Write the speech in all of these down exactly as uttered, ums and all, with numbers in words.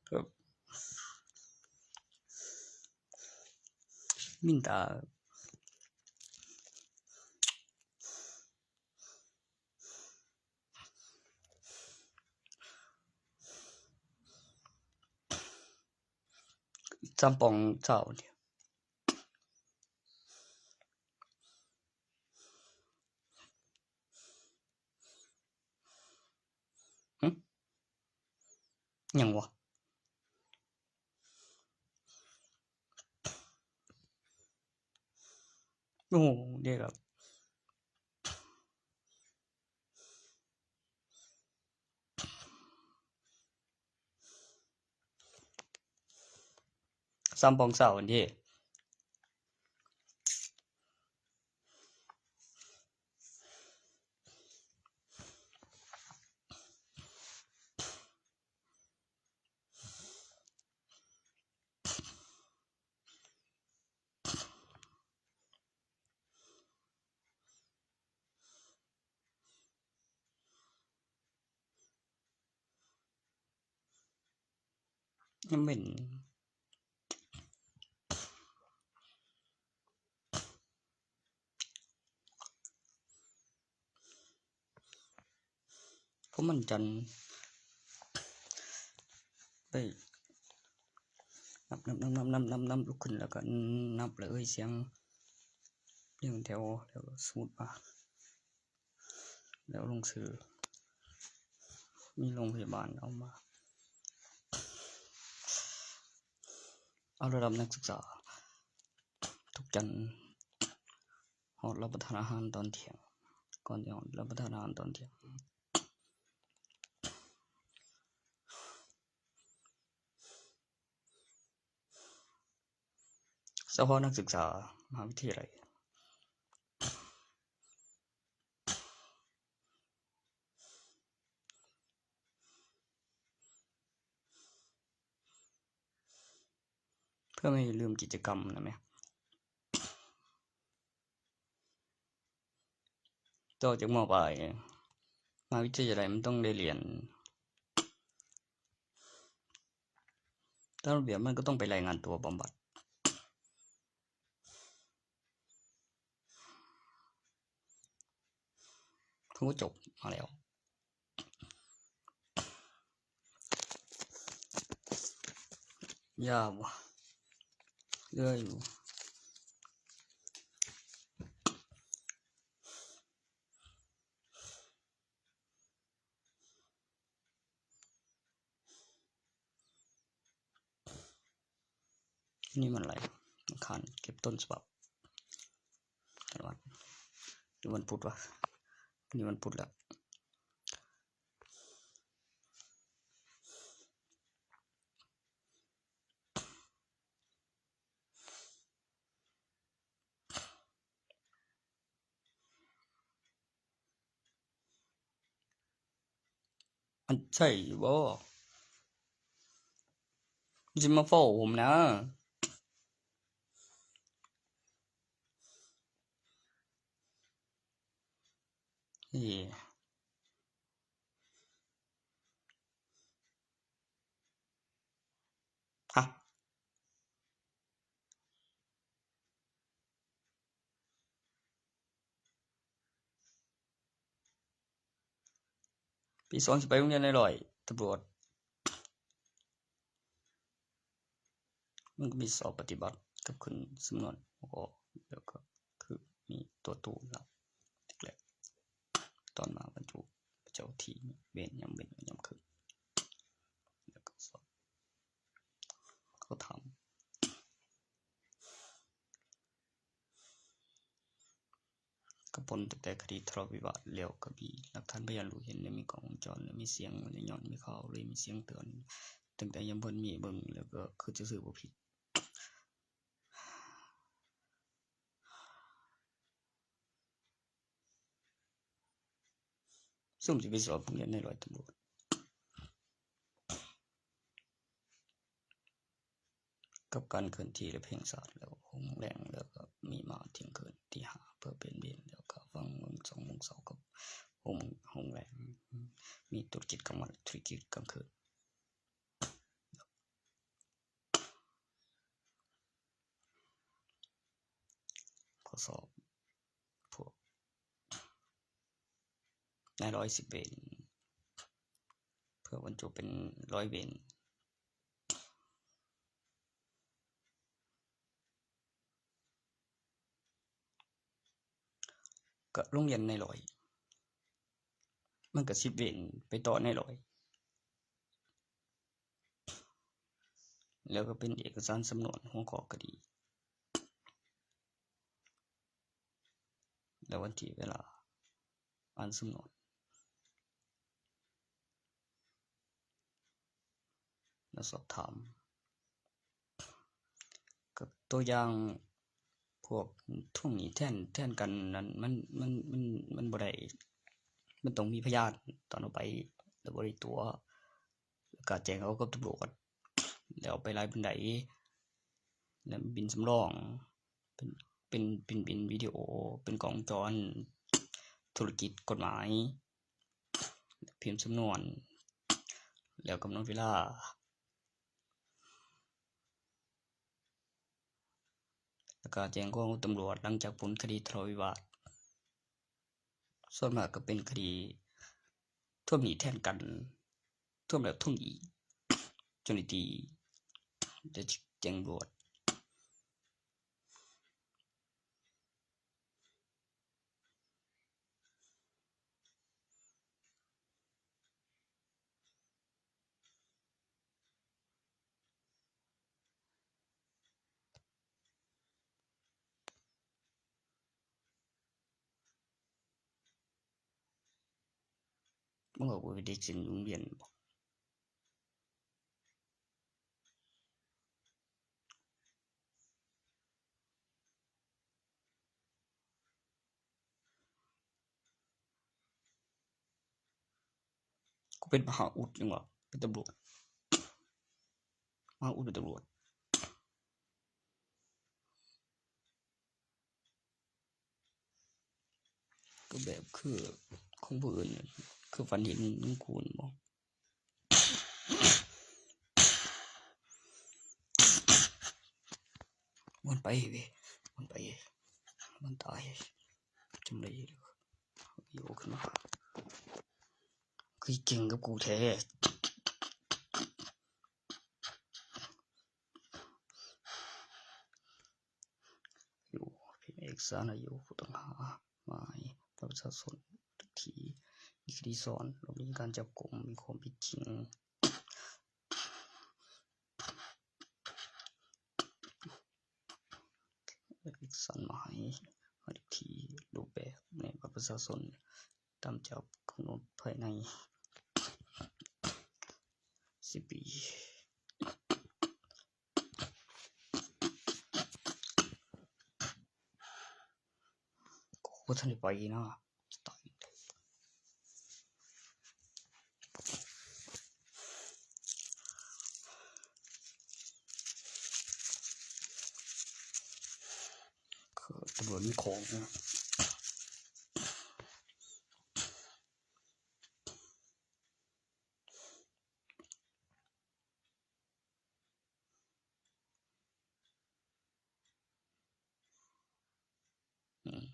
ครับ มินตา สามปองเจ้าเนี่ย หึ หยังวะ โอ้โห เดี๋ยวครับ สามปองเจ้าอันนี้ ยังเป็น เพราะมันจัน ไป นับ นับ นับ ลุกขึ้นแล้วก็นับเลยเสียงเรียงแถว แล้วสมมุติว่า แล้วลงชื่อ มีโรงพยาบาลเอามา เอาระดับนักศึกษา ทุกจันทร์ ฮอดรับประทานอาหารตอนเที่ยง ก่อนจะฮอดรับประทานอาหารตอนเที่ยง เฉพาะนักศึกษามหาวิทยาลัย เพื่อไม่ให้ลืมกิจกรรมนะแม่ ต่อจาก ม.ปลาย มหาวิทยาลัยมันต้องได้เรียน ตามระเบียบมันก็ต้องไปรายงานตัวบำบัด ผมก็จบมาแล้ว ยาวว่ะ เยอะอยู่ นี่มันอะไร อังคาร เก็บต้นฉบับ วัน หรือวันพุธวะ นี่วันพุธแล้ว อันใช่อยู่บ่ มันสิมาฟ้องผมนะ เอ้ย ฮะ ปีสองสิไปโรงเรียนในร้อย ตำรวจ มันก็มีสอบปฏิบัติกับขึ้นสำนวน แล้วก็ แล้วก็คือมีตัวตู้รับแรกๆ ตอนมาบรรจุประจำที่เวรยามเวรยามคืน แล้วก็สอบ เขาถาม ก็พ้นตั้งแต่คดีทะเลาะวิวาท แล้วก็มีหลักฐานพยานรู้เห็น และมีกล้องวงจร และมีเสียง และย้อนมีข่าว เลยมีเสียงเตือน ตั้งแต่ยังบ่มีเบิ่ง แล้วก็คือซื่อๆบ่ผิด ซุ่มสิไปสอบโรงเรียนในร้อยตำรวจ กับการเคลื่อนที่และเพลงชาติ แล้วหงแหลง แล้วก็มีมาเที่ยงคืนตีห้า เพื่อเปลี่ยนเวร แล้วก็ฟังเมืองสองโมงเช้ากับหง หงแหลง มีธุรกิจกลางวัน ธุรกิจกลางคืน ก็สอบพวกนายร้อยสิบเวร เพื่อบรรจุเป็นร้อยเวร ก็โรงเรียนนายร้อย มันก็สิบเวรไปต่อนายร้อย แล้วก็เป็นเอกสารสำนวนหัวข้อคดี แล้ววันที่เวลาอ่านสำนวน แล้วสอบถาม กับตัวอย่างพวกทวงหนี้แทน แทนกันนั้น มัน มัน มัน มันบ่ได้ มันต้องมีพยานตอนเอาไป แล้วบ่ได้ตั๋ว แล้วก็แจ้งเอากับตำรวจ แล้วไปหลายปานใด แล้วบินสำรอง เป็น เป็น เป็น เป็นวิดีโอ เป็นกล้องวงจร ธุรกิจกฎหมาย พิมพ์สำนวน แล้วกำหนดเวลา แล้วก็แจ้งความกับตำรวจหลังจากพ้นคดีทะเลาะวิวาท ส่วนมากก็เป็นคดีทวงหนี้แทนกัน ทวงแล้วทวงอีก เจ้าหน้าที่จะแจ้งตำรวจ มึงบอกว่าไปเด็กเส้นโรงเรียนบอก กูเป็นมหาอุดยังวะ เป็นตำรวจ มหาอุดเป็นตำรวจ ก็แบบคือของผู้อื่นเนี่ย คือฝันเห็นมึงกูนบ่ มันไปเว้ย มันไป มันตาย จังเลย โยกขึ้นมา คือเก่งกับกูแท้ อยู่ พิมพ์เอกสารอายุผู้ต้องหา หมายบัตรประชาชน เลขที่ มีคดีซ่อน หลบหนีการจับกุม มีความผิดจริง เอกสารหมาย หมายเลขที่ รูปแบบในบัตรประชาชน ตามจับกำหนดภายใน สิบปี กูบ่ทันได้ไปเนาะ ตาย คือตำรวจมีของนะ อืม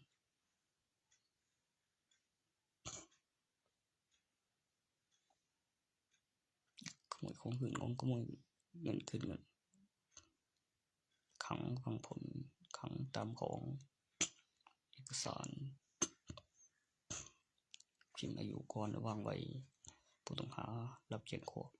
ขโมยของหื่น ของขโมยเงิน คืนเงิน ขัง ฟังผล ขังตามของ เอกสาร พิมพ์อายุก่อน วางไว้ ผู้ต้องหารับแจ้งความ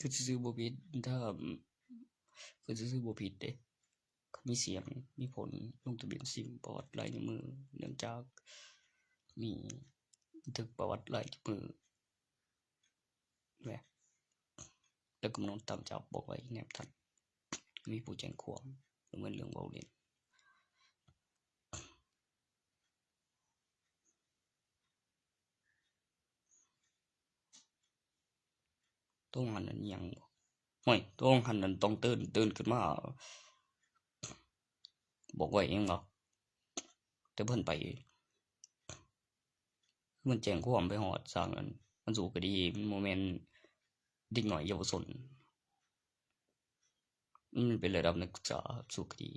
คือซื่อๆบ่ผิด ถ้า คือซื่อๆบ่ผิดเด้ มีเสียง มีผล ลงทะเบียนซิม ประวัติลายนิ้วมือ เนื่องจากมีบันทึกประวัติลายนิ้วมือ แหม แล้วกำหนดตามจับบอกไว้แนบทัด มีผู้แจ้งความ เหมือนเรื่องเว้าเล่น ต้องหันอันยังบ่ ห้วย ต้องหันอันต้องตื่น ตื่นขึ้นมา บอกไว้เองเนาะ แต่เพิ่นไป มันแจ้งความไปฮอดศาลนั่น มันสู้คดี มันบ่แม่นเด็กน้อยเยาวชน มันเป็นระดับนักศึกษาสู้คดี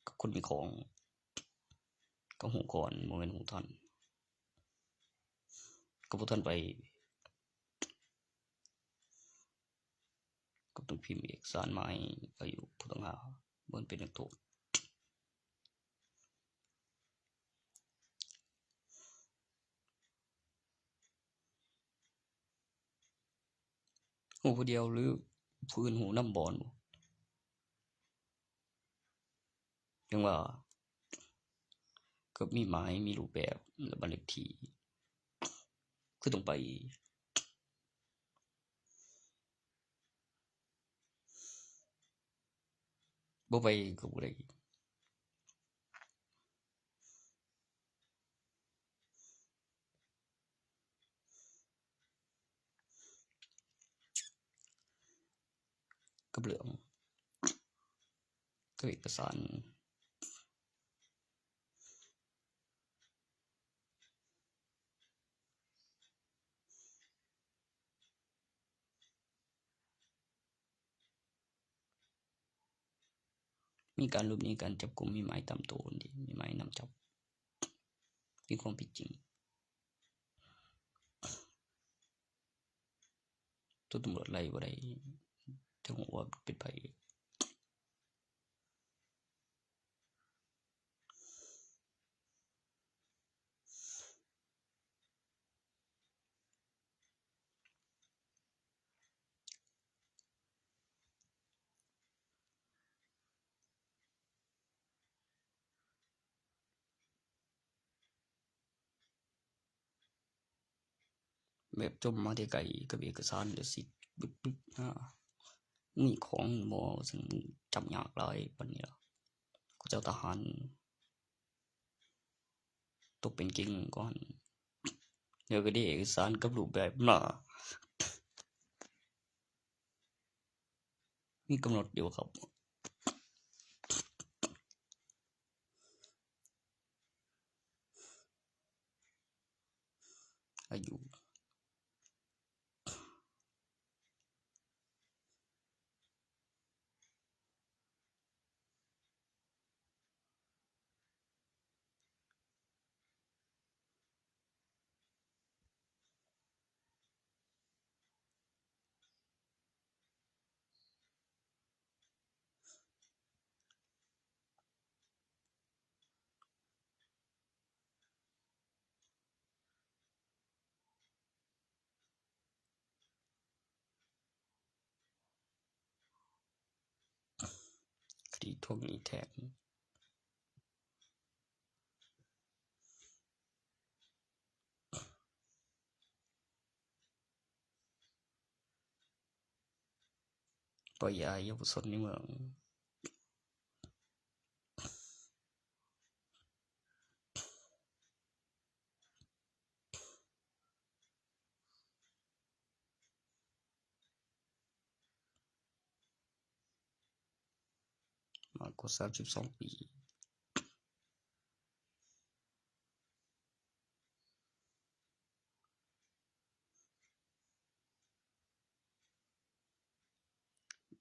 กับคนมีของ ก็ฮู้ก่อน บ่แม่นฮู้ทัน ก็บ่ทันไป ก็ต้องพิมพ์เอกสารมาให้อายุผู้ต้องหา บ่เป็นนักโทษ ฮู้ผู้เดียวหรือผู้อื่นฮู้นำบ่ จั่งว่า ก็มีหมาย มีรูปแบบ และบ้านเลขที่ คือต้องไป บ่ไปก็บ่ได้ กับเรื่อง กับเอกสาร มีการหลบหนีการจับกุม มีหมายตามตัวนี่ มีหมายนำจับ มีความผิดจริง ตัวตำรวจไล่บ่ได้ จั่งว่าเป็นไผ แบบจมมาแต่ไกลกับเอกสารเดี๋ยวสิบึกๆ หา มีของบ่ ซึ่งจับยากหลายปานนี้ล่ะ เขาเจ้าทหาร ตกเป็นเก่งก่อน เดี๋ยวก็ได้เอกสารกับรูปแบบมา มีกำหนดอยู่ครับ อายุ คดีทวงหนี้แทน ปล่อยย้ายเยาวชนในเมือง มากกว่าสามสิบสองปี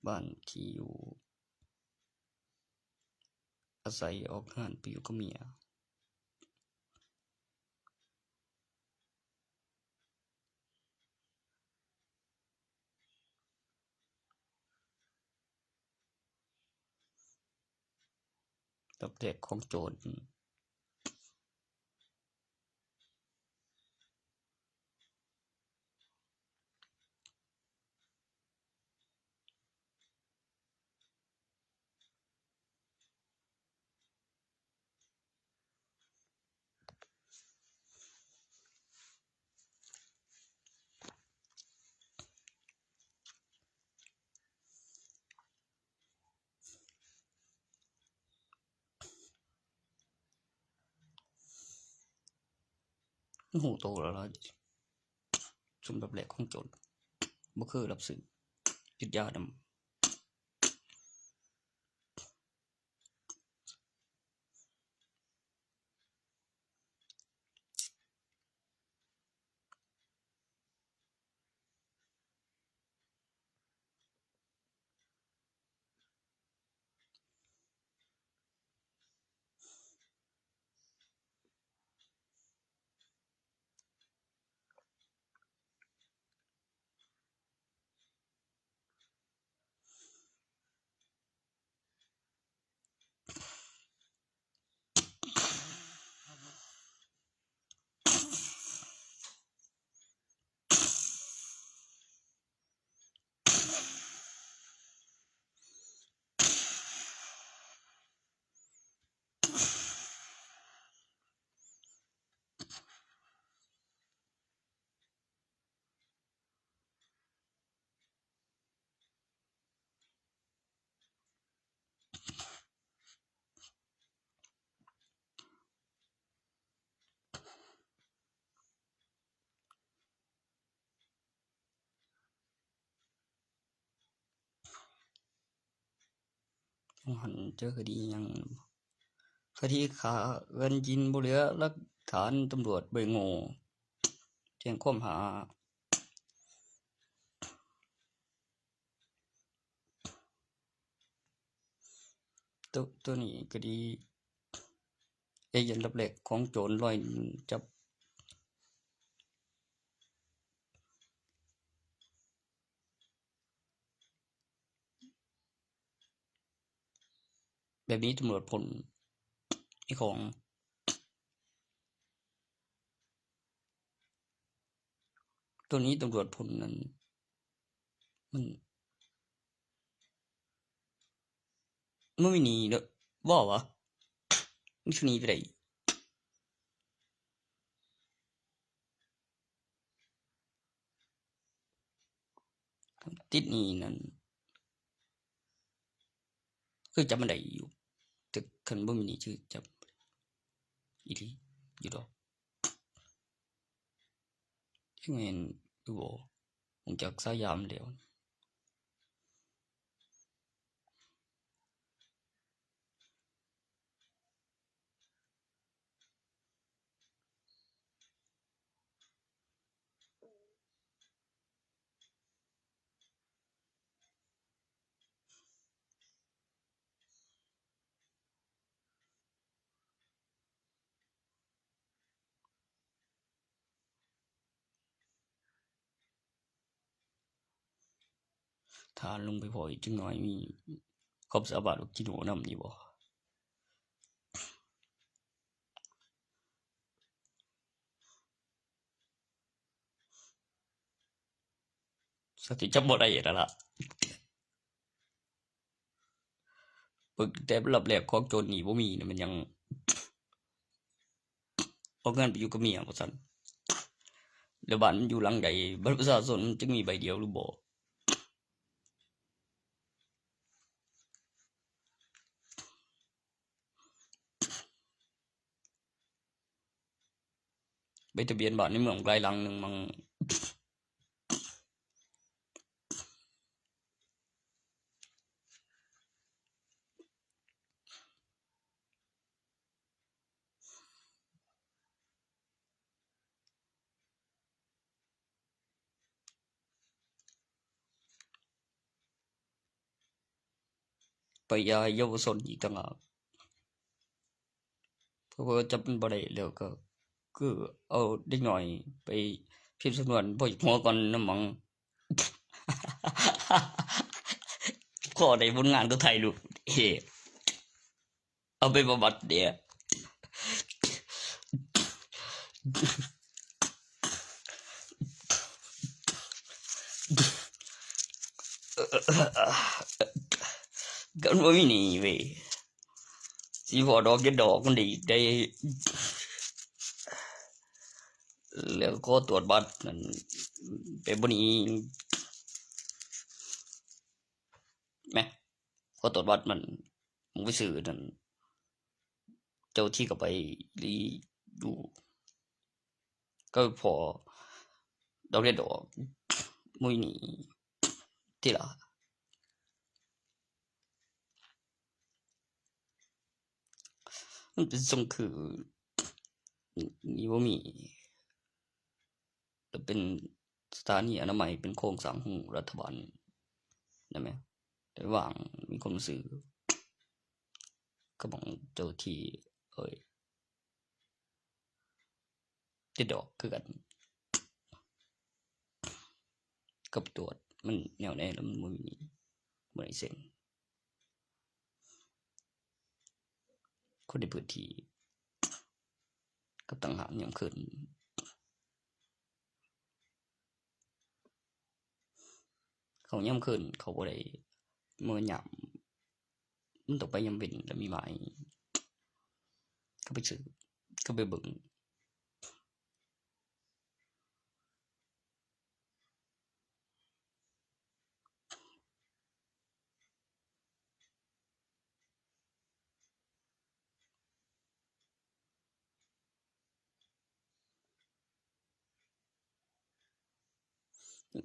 บ้านที่อยู่ อาศัยออกงานไปอยู่กับเมีย รับแลกของโจร ฮู้โตแล้วล่ะ ซุมรับแลกของโจร บ่คือรับซื้อ จุดยาดำ ต้องหันเจอคดียัง คดีฆ่าเอิ้นยินบ่เหลือหลักฐาน ตำรวจบ่โง่ แจ้งความหา ตัว ตัวนี้คดี เอเย่นอันดับแรกของโจรร้อยหนึ่งจับ แบบนี้ตำรวจพ่นไอ้ของ ตัวนี้ตำรวจพ่นนั่น มัน มันมีหนีเด้อ ว่าวะ มันคือหนีไปได้ ติดหนี้นั่น คือจับมันได้อยู่ แต่คันบ่มีหนี้คือจับอีหลีอยู่ดอก จักแม่นหรือบ่ ผมจักสายยามแล้ว ถ้าลงไปพ้ออีกจักหน่อย มีความสามารถกินหัวนำนี่บ่ สติจับบ่ได้แล้วล่ะ เบิ่งแต่รอบแรกของโจรนี่บ่มีนะ มันยังเอาเงินไปอยู่กับเมียว่าซั่น แล้วบ้านมันอยู่หลังใด บัตรประชาชนมันจักมีใบเดียวหรือบ่ ใบทะเบียนบ้านในเมืองหลายหลังหนึ่งมั้ง ไปยาเยาวชนอีกต่างหาก เพราะว่าจับมันบ่ได้แล้วก็ คือเอาเด็กน้อยไปพิมพ์สำนวนบ่อยากหัวก่อนนะมั้ง ขอได้ผลงานก็ถ่ายรูป เฮ้ เอาไปบำบัดเดี๋ยว กันบ่มีหนี้เว้ย สิพ้อดอกเจ็ดดอกมันได้ ได้ แล้วขอตรวจบัตรนั่น ไปบ่หนี แหม ขอตรวจบัตรมัน มึงไปซื้อนั่น เจ้าที่ก็ไปรีอยู่ ก็พ้อดอกเจ็ดดอก บ่มีหนี้ ติล่ะ มันเป็นส่งคือ นี่บ่มี แต่เป็นสถานีอนามัย เป็นโครงสร้างของรัฐบาล ได้ไหม แต่ว่างมีคนมาซื้อ ก็บอกเจ้าที่ เอ้ย ติดดอกคือกัน กับตรวจมันแนวไหน แล้วมันบ่มี บ่ได้เซ็น คนในพื้นที่ กับต่างหากยามคืน เขายามคืน เขาบ่ได้เมือยาม มันต้องไปยามเว็น แล้วมีหมาย ก็ไปซื้อ ก็ไปเบิ่ง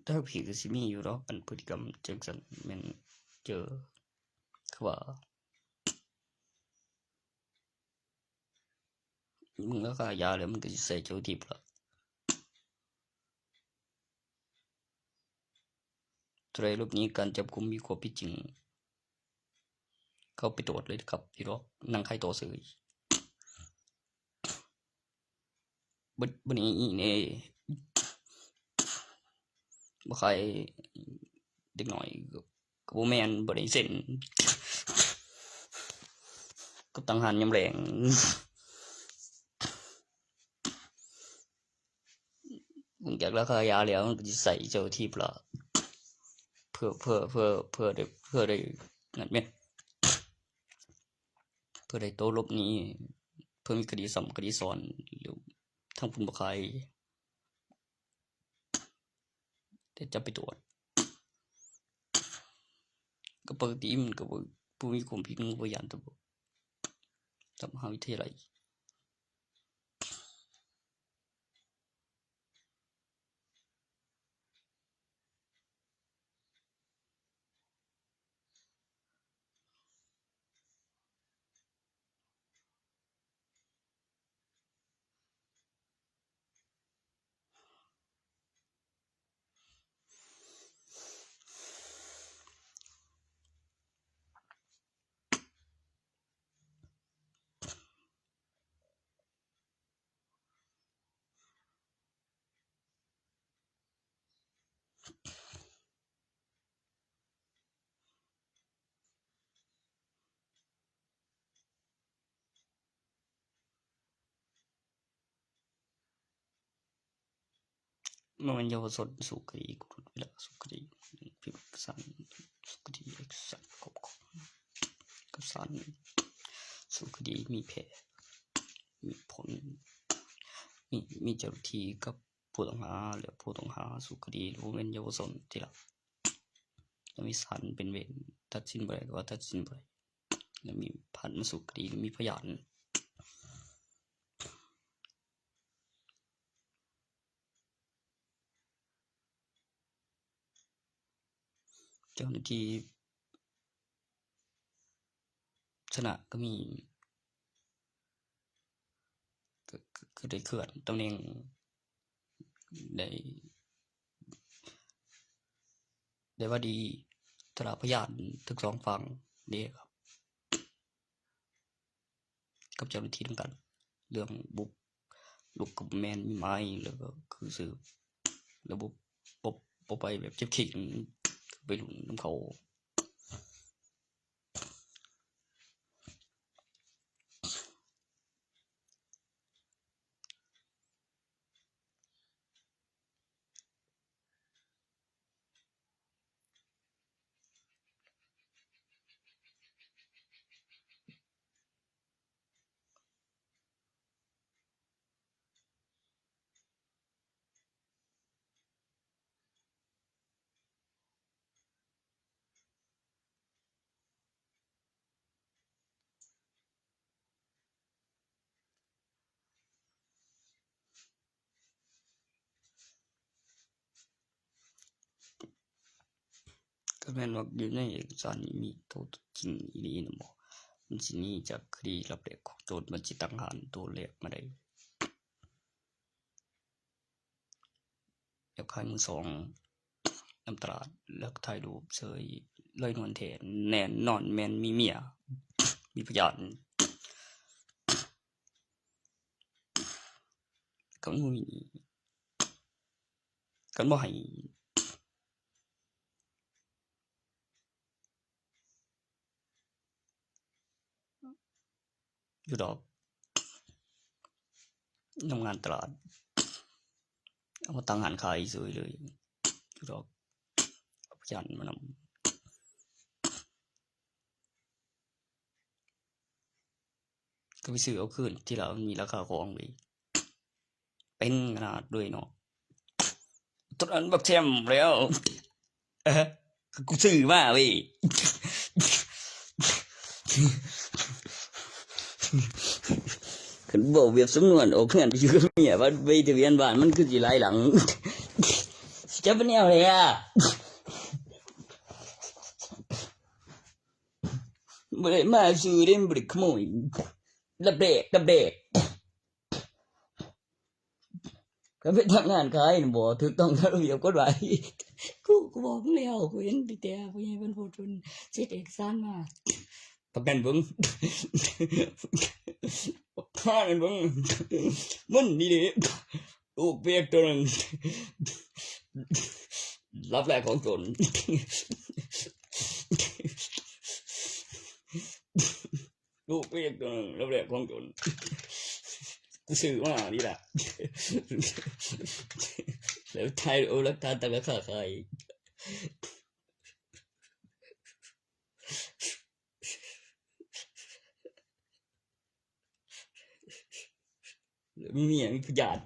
แต่ผีก็สิมีอยู่ดอก อันพฤติกรรมจังซั่น แม่นเจอ คือว่า มึงราคายาแล้ว มันก็สิใส่เจ้าทิพย์ละ ผู้ใดหลบหนีการจับกุม มีความผิดจริง เข้าไปตรวจเลยครับ พี่น้อง นั่งขายต่อเสย บ่ บ่นี่อีนี่ บ่ขายเด็กน้อย ก็ ก็บ่แม่น บ่ได้เซ็น กับต่างหากยามแลง มึงจากราคายาแล้ว มันก็สิใส่เจ้าทิพย์ละ เพื่อ เพื่อ เพื่อ เพื่อได้ เพื่อได้ นั่นแม่น เพื่อได้โตหลบหนี เพื่อมีคดีซ้ำคดีซ้อน หรือทางพุ้นบ่ขาย แต่จับไปตรวจ ก็ปกติมันก็บ่ ผู้มีความผิดมันก็บ่ย้านตำรวจ กับมหาวิทยาลัย บ่แม่นเยาวชนสู้คดี กรุณาเวลาสู้คดี พิมพ์เอกสารสู้คดี เอกสารประกอบของ เอกสารสู้คดี มีแผน มีผล มี มีเจ้าหน้าที่กับผู้ต้องหา และผู้ต้องหาสู้คดี บ่แม่นเยาวชนติล่ะ แล้วมีศาลเป็นเวรตัดสินบ่ได้ ก็ว่าตัดสินบ่ได้ แล้วมีพยานมาสู้คดี แล้วมีพยาน เจ้าหน้าที่ชนะก็มี ก็ ก็ ก็ได้เคลื่อนตำแหน่ง ได้ ได้ว่าดี ถ้าพยานทั้งสองฝั่งเด้ครับ กับเจ้าหน้าที่นำกัน เรื่องบุกรุกกับแม่นมีไม้ แล้วก็คือสืบ แล้วบ่ บ่ บ่ไปแบบเจ็บเข่ง ไปหลุนนำเขา ก็แม่นว่าอยู่ในเอกสารนี่มีโตจริงอีหลีนะบ่ มันสิหนีจากคดีลักแลกของโจร มันสิตั้งหากตัวแลกมาได้ อยากขายมือสองนำตลาด แล้วถ่ายรูปเสย ลอยนวลแท้ แน่นอนแม่นมีเมีย มีพยาน ก็บ่มี กันบ่ให้ อยู่ดอก นำงานตลาด เอามาตั้งร้านขายเสยเลย อยู่ดอก เอาพยานมานำ ก็ไปซื้อเอาคืน ที่หลังมันมีราคาของเว้ย เป็นขนาดด้วยเนาะ ตอนนั้นบักแชมแล้ว เออ กูซื้อมาเว้ย คันบอกแบบสำนวนออกเฮือนไปอยู่กับเมีย ว่าใบทะเบียนบ้านมันคือสิหลายหลัง จะเป็นแนวไหนอะ บ่ได้มาซื้อเด้ บ่ได้ขโมย ลับแลก ลับแลก ก็ไปทำงานขายน่ะบ่ถูกต้องตามระเบียบกฎหมาย กู กูบอกมึงแล้ว กูเห็นพี่แต่ ผู้ใหญ่เพิ่นโพสต์ เพิ่นเช็คเอกสารมา ประกันเบิ่ง ประกันเบิ่ง มันนี่เด้ ลูกเปียกตัวหนึ่ง ลับแลกของโจร ลูกเปียกตัวหนึ่ง ลับแลกของโจร กูซื้อมานี่ล่ะ แล้วถ่ายเอาหลักฐานตั้งราคาขาย มีเมีย มีพยาน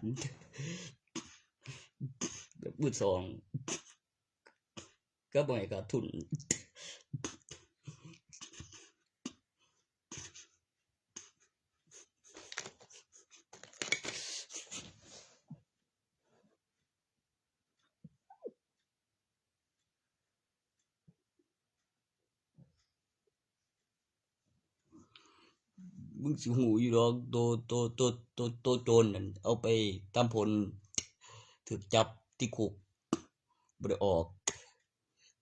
แบบมือสอง ก็บ่ให้ขาดทุน มึงสิฮู้อยู่ดอก โต โต โต โต โตโจรนั่น เอาไปตามผล ถูกจับติดคุก บ่ได้ออก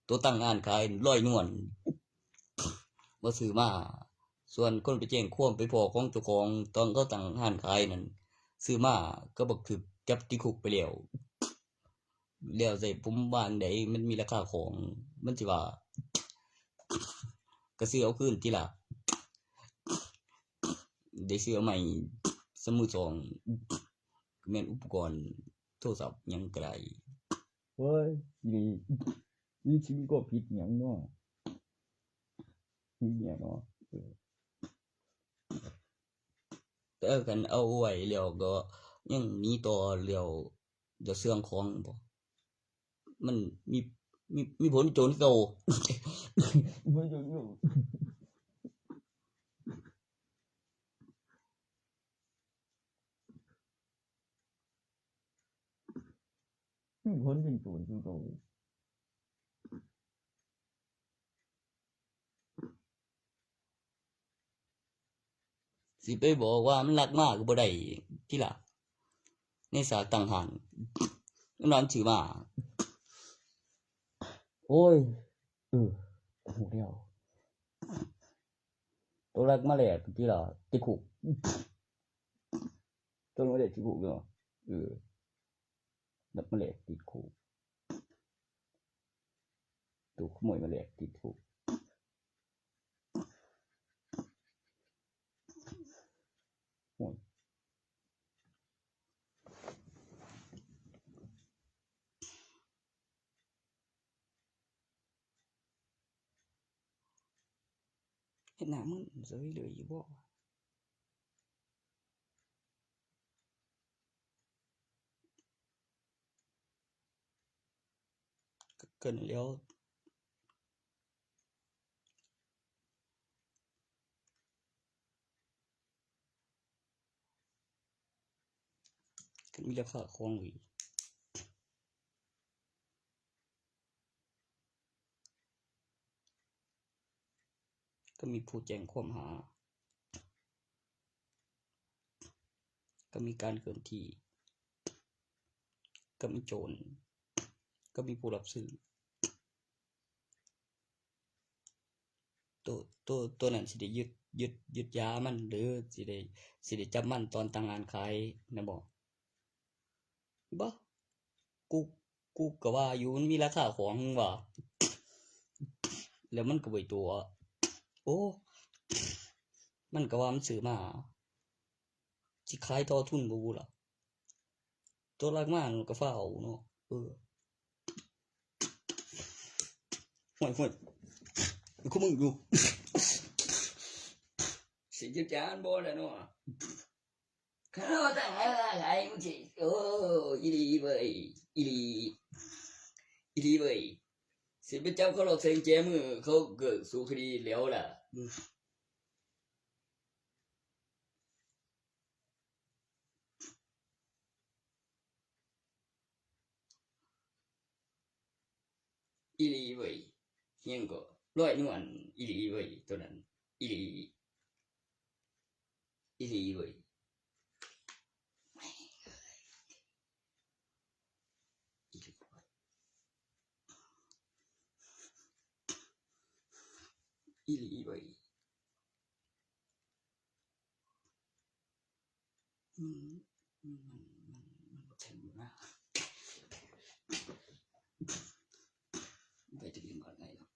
โตตั้งร้านขายลอยนวล บ่ซื้อมา ส่วนคนไปแจ้งความไปพ้อของเจ้าของ ตอนเขาตั้งร้านขายนั่น ซื้อมาก็บักถูกจับติดคุกไปแล้ว แล้วแต่ผมว่าจั่งใด มันมีราคาของ มันสิว่า ก็ซื้อเอาคืนติล่ะ ได้ซื้อเอาใหม่ซะมือสอง แม่นอุปกรณ์โทรศัพท์หยังก็ได้ เฮ้ย นี่ นี่สิมีความผิดหยังเนาะ มีเนี่ยเนาะ เออ แต่คันเอาไว้แล้วก็ยังหนีต่อแล้ว จะเสื่องของบ่ มันมี มี มีผลโจรเก่า ผลโจรเก่า มีผลเป็นโจรคือเก่า สิไปบอกว่ามันลักมาก็บ่ได้ติล่ะ ในสากตั้งห้าง มันว่ามันซื้อมา โอ้ย เออ ฮู้แล้ว โตลักมาแลกติล่ะ ติดคุก โตลักมาแลกติดคุกเนาะ เออ ลักมาแลกติดคุก โตขโมยมาแลกติดคุก โอ้ย เฮ็ดหน้ามึนเฉยเลยอยู่บ่ ก็ ก็แล้ว ก็มีราคาของอีก ก็มีผู้แจ้งความหา ก็มีการเคลื่อนที่ ก็มีโจร ก็มีผู้รับซื้อ ตัว ตัว ตัวนั้นสิได้ยึด ยึด ยึดยามัน หรือสิได้ สิได้จับมันตอนตั้งร้านขายนะบ่ บ่ กู กูก็ว่าอยู่มันมีราคาของมึงว่า แล้วมันก็บ่ตัว โอ้ มันก็ว่ามันซื้อมา สิขายต่อทุนบ่กูล่ะ ตัวหลักมามันก็ฟ้าวเอาเนาะ เออ ห่วย ห่วย คือมึงอยู่ สิจัดการบ่ล่ะเนาะ เขาตั้งหลายหลายมึงสิ โอ้ อีหลีเว้ย อีหลี อีหลีเว้ย สิไปจับเขาหลอกเซ็งแจมือ เขาเกิดสู่คดีแล้วล่ะ อีหลีเว้ย เฮียงก็ร้อยนวล อีหลีเว้ย ตัวนั้น อีหลี อีหลีเว้ย อีหลีเว้ย อืม มัน มัน มัน มันเจ๋งอยู่นะ ไปจะกินก่อนไงล่ะ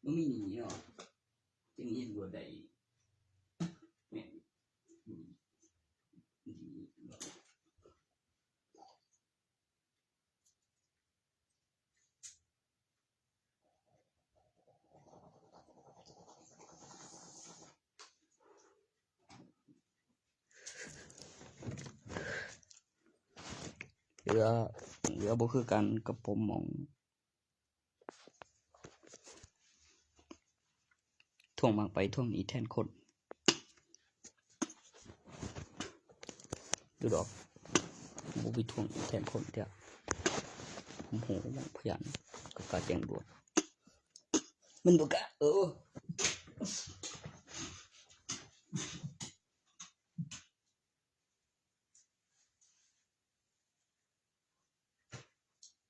บ่มีหนี้เนาะ จั่งเฮ็ดบ่ได้ แม่น อืม ดีเนาะ เหลือ เหลือบ่คือกันกับผมหม่อง ทวงมากไปทวงหนี้แทนคน ดูดอก บ่ไปทวงหนี้แทนคนเด้อ ผมโห พยาน ก็กล้าแจ้งตำรวจ มันบ่กล้า เออ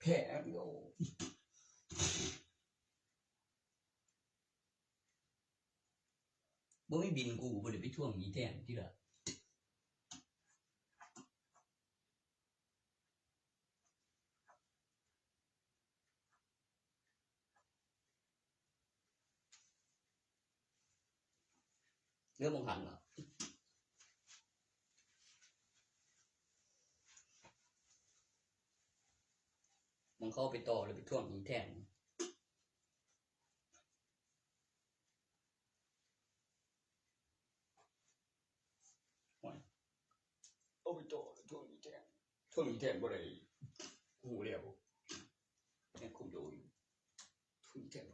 แพ้แล้ว บ่มีบินกู บ่ได้ไปทวงหนี้แทนทีละ เรื่องมองหันเหรอ มองเข้าไปต่อหรือไปทวงหนี้แทน โอ้ย เอาไปต่อทวงหนี้แทน ทวงหนี้แทนบ่ได้ กูแล้ว แม่งคงโดน ทวงหนี้แทน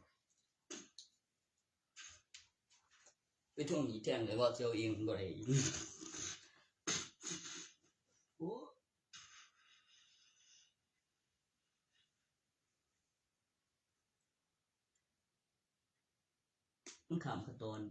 ไปทวงหนี้แทนเลยว่าเสียวเองบ่ได้ โอ้ มันข้ามขั้นตอน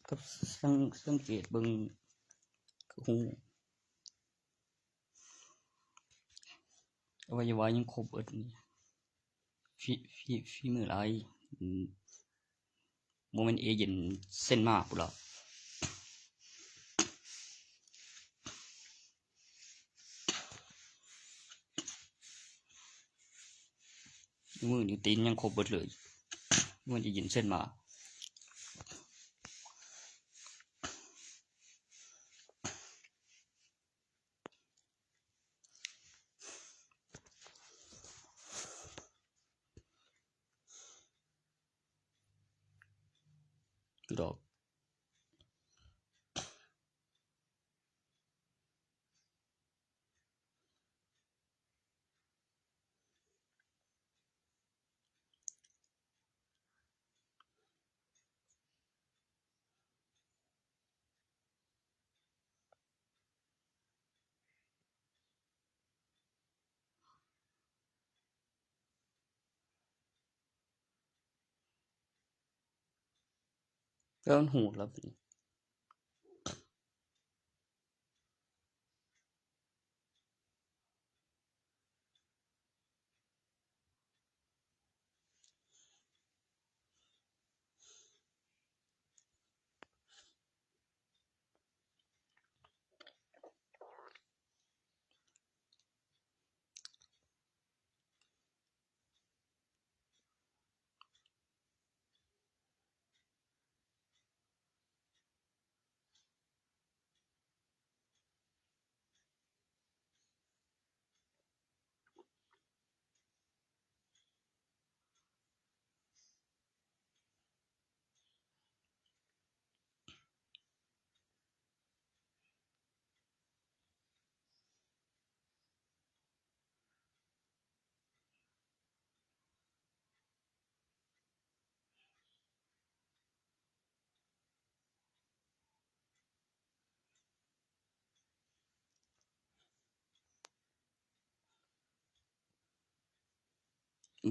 ก็สัง- สังเกตเบิ่ง ก็ฮู้ อวัยวะยังครบเบิดนี่ ฝี- ฝี- ฝีมือหลาย อืม บ่แม่นเอเย่นเซ็นมาพุ้นล่ะ มือนิ้วตีนยังครบเบิดเลย มันจะยินเส้นมา ดอก แล้วมันหูแล้วเป็น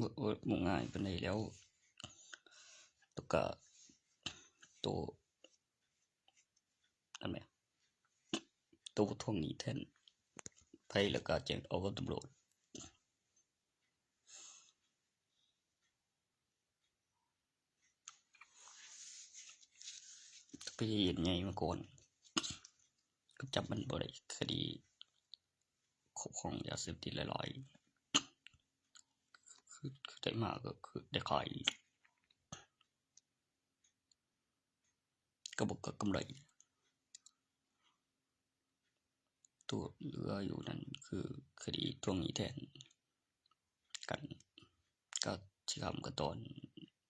บ่ บ่ บ่ง่ายปานใดแล้ว แล้วก็ โต อันแหม โตทวงหนี้แทนไผ แล้วก็แจ้งเอากับตำรวจ คดีใหญ่มาก่อน ก็จับมันบ่ได้ คดีครอบครองยาเสพติดหลายๆ คือ คือได้มาก็คือได้ขาย ก็บ่เกิดกำไร ตัวเหลืออยู่นั่นคือคดีทวงหนี้แทนกัน ก็สิค้ำก็ต้อน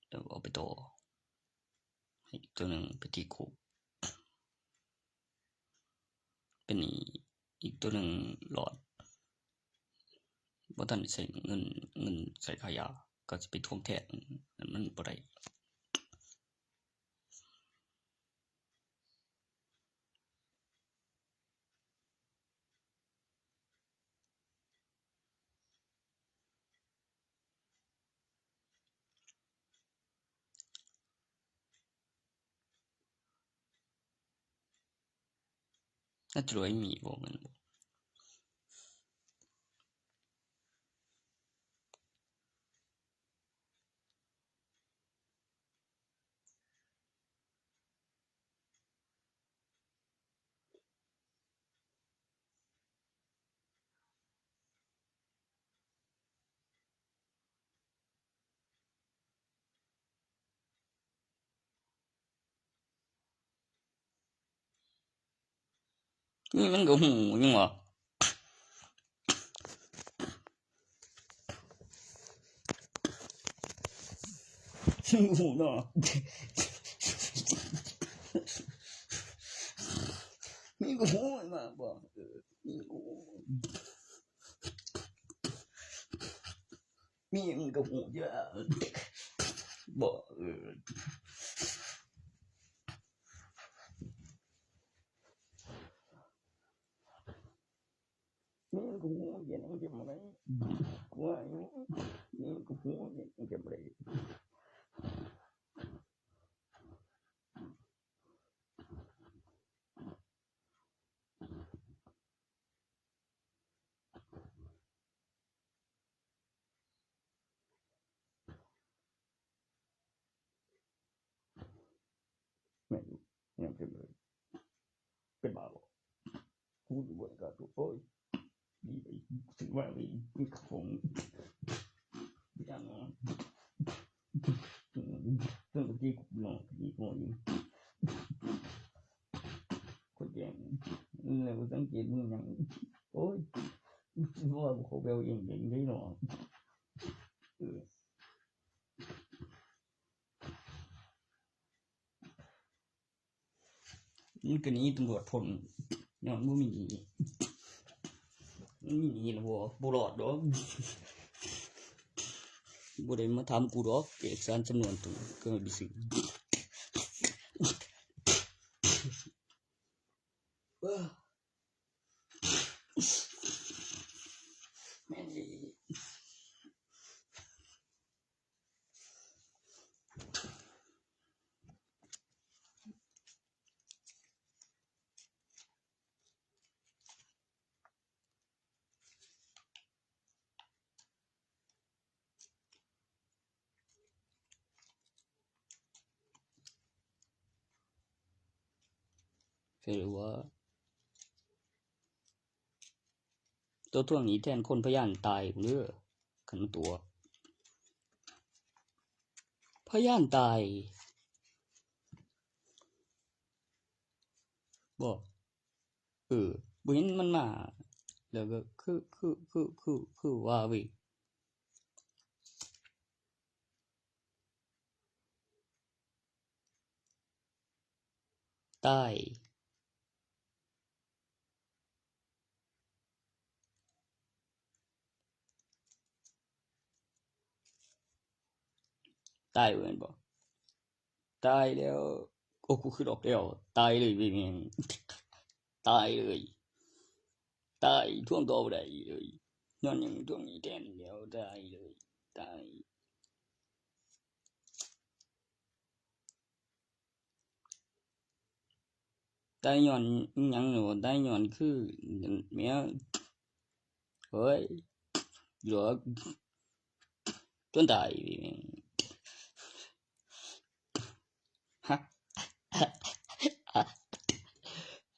แล้วเอาไปต่อ ให้อีกตัวหนึ่งไปติดคุก เป็นหนี้อีกตัวหนึ่งรอด บ่ทันได้ใช้เงิน เงินใช้ค่ายา ก็สิไปทวงแทน มันบ่ได้ น่าจะรวยมีบ่เงินบ่ นี่มันก็หูยังวะ หูเนาะ มีก็หูมาบอก เออ มีก็หู มีมันก็หูเยอะ บอก เออ มีมันก็หูเย็นมันจะมาได้ ว่าอยู่ มีมันก็หูเย็นมันจะมาได้ แม่น ยังเป็นเลย เป็นบ้าบ่ กูอยู่บนกาตุ โอ้ย ดีไป ถือว่าไป มีของ มี ตั้งแต่กี้กูนอนกี้กูอยู่คนเดียว แล้วกูสังเกตมึงอย่าง โอ้ย ว่าเขาแววเองเองได้หรอ เออ มันก็หนีตำรวจพ่น ย้อนบ่มีหนี้ มันมีหนี้แล้วบ่ บ่รอดดอก บ่ได้มาถามกูดอก เอกสารสำนวนตัวก็ไปซื้อ เอ้อ แม่นดี ถือว่า ตัวทวงหนี้แทนคนพยานตายเด้อ คันตัว พยานตาย บ่ เออ บ่เห็นมันมา แล้วก็คือ คือ คือ คือ คือว่าเว้ย ตาย ตายเว้ยบ่ ตายแล้ว โอ้ กูคือดอกแล้ว ตายเลยเว้ยแม่ง ตายเลย ตาย ทวงต่อบ่ได้เลย ย้อนหยังทวงหนี้แทนแล้ว ตายเลย ตาย ตายย้อนอิหยังหนิบ่ ตายย้อนคือแม่ เฮ้ย หรอ จนตาย ฮะ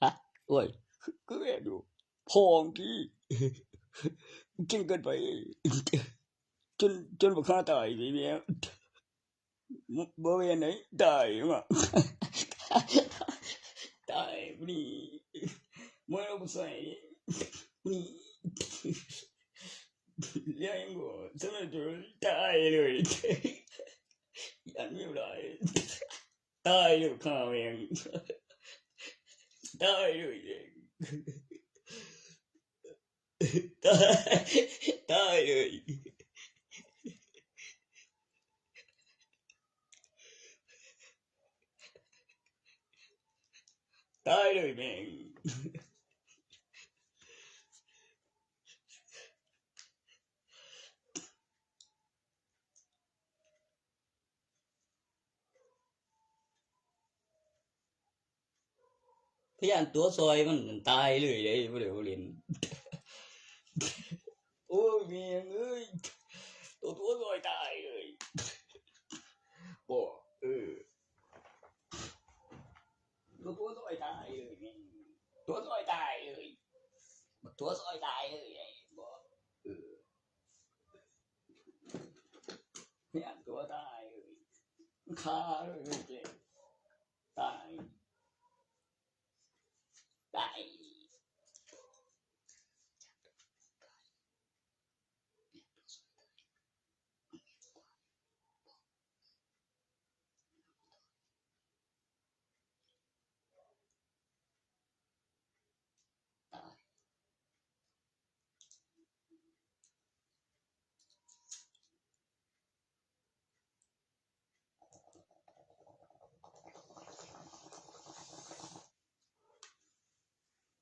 ฮะ โอ้ย คือ คือแม่ดู พ่อมึงกี้ เก่งเกินไป จน จนบักห่าตาย แม่ บ่ บ่แม่นไหน ตายมา ตาย นี่ มวยเอาไปใส่ นี่ เลี้ยงบ่ สมัยเจอ ตายเลย อันนี้บ่ได้ ตายเลย ข้าแม่ง ตายเลย ตาย ตายเลย ตายเลยแม่ง พยานตัวซอยมันตายเลยเด้ บ่ได้บ่เล่น โอ้ย แม่งเอ้ย ตัว ตัวซอยตายเลย บ่ เออ ตัว ตัวซอยตายเลยแม่ง ตัวซอยตายเลย ตัวซอยตายเลย บ่ เออ พยานตัวตายเลย ฆ่าเลยเจ๊ ตาย ตาย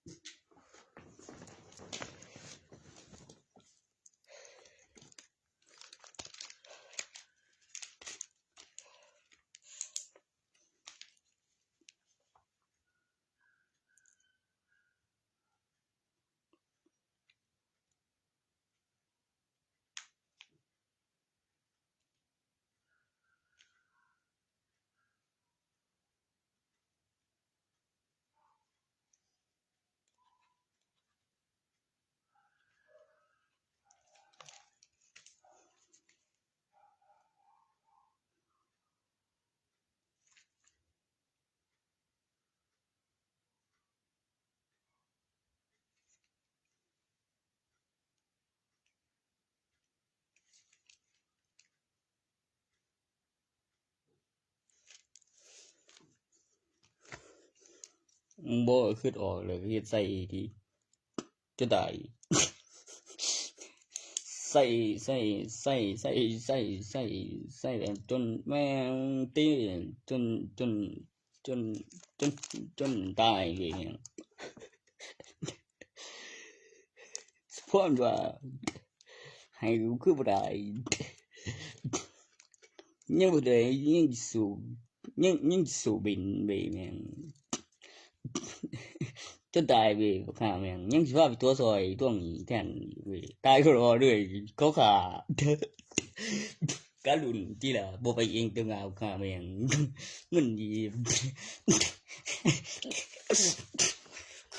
เ บ่คิดออกเลย เฮ็ดใส่ดี จะตาย ใส่ ใส่ ใส่ ใส่ ใส่ ใส่ ใส่แบบจนแม่งตี จน จน จน จน จนตายเลยเนี่ย สะพอนว่า ให้กูคือบ่ได้ ยังบ่ได้ ยังสิสู้ ยัง ยังสิสู้บินไปแม่ง จนตายไป บักห่าแม่ง ยังสิพาไปตั๋วซอยตั๋วหนี้แทนไป ตายก็รอด้วย เขาฆ่า กะรุ่นติล่ะ บ่ไปเองตัวงาวฆ่าแม่ง เงินดี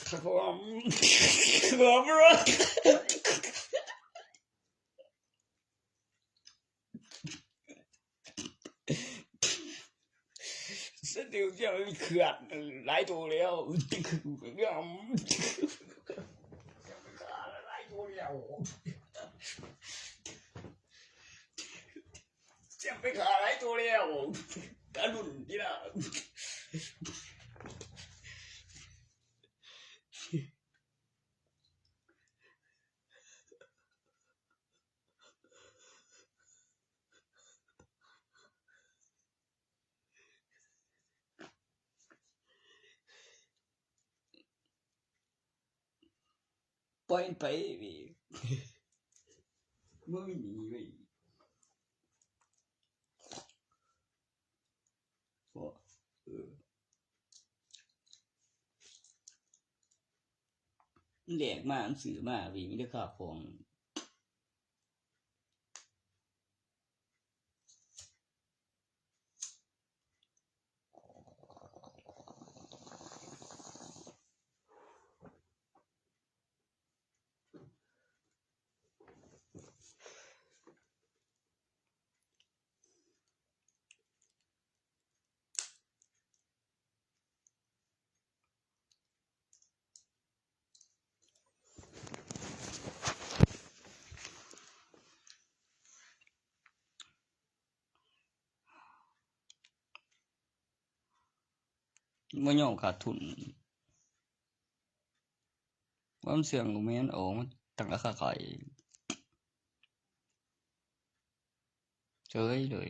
ครับผม ครับผม สติวเจ้าเขื่อนหลายตัวแล้ว หลายตัวแล้ว เสียงไปขาหลายตัวแล้ว กะรุ่นติล่ะ ปล่อยมันไปเว้ย บ่มีหนีเว้ย บ่ เออ มันแลกมา มันซื้อมาเว้ย มีแต่ค่าของ บ่ยอมขาดทุน ความเสี่ยงก็แม่นออกมาตั้งราคาขาย เฉยเลย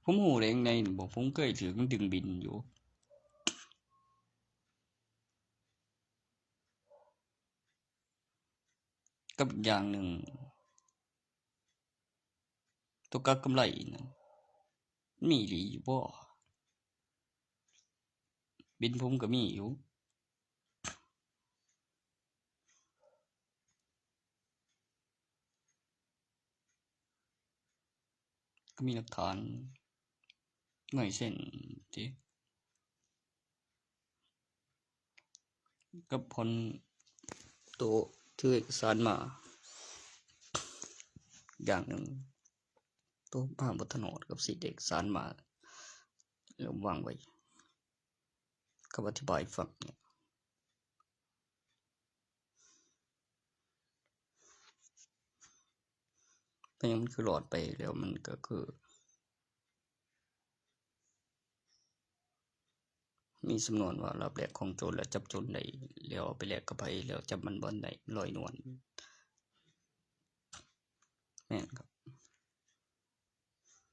ผมฮู้ได้จั่งใดบ่ ผมเคยถืกมันดึงบินอยู่ กับอีกอย่างหนึ่ง ตัวกักกำไรนะ มีอีหลีอยู่บ่ บินผมก็มีอยู่ ก็มีหลักฐาน ไม่เช่นที่ กับคนโตถือเอกสารมา อย่างหนึ่ง โตมาบ่ถนอมกับสิทธิ์เอกสารมา แล้ววางไว้ กับอธิบายให้ฟังเนี่ย เป็นหยังมันคือรอดไปแล้ว มันก็คือ มีสำนวนว่า ลาบแลกของโจรแล้วจับโจรได้ แล้วเอาไปแลกกับไผแล้วจับมันบ่ได้ ลอยนวล แม่นครับ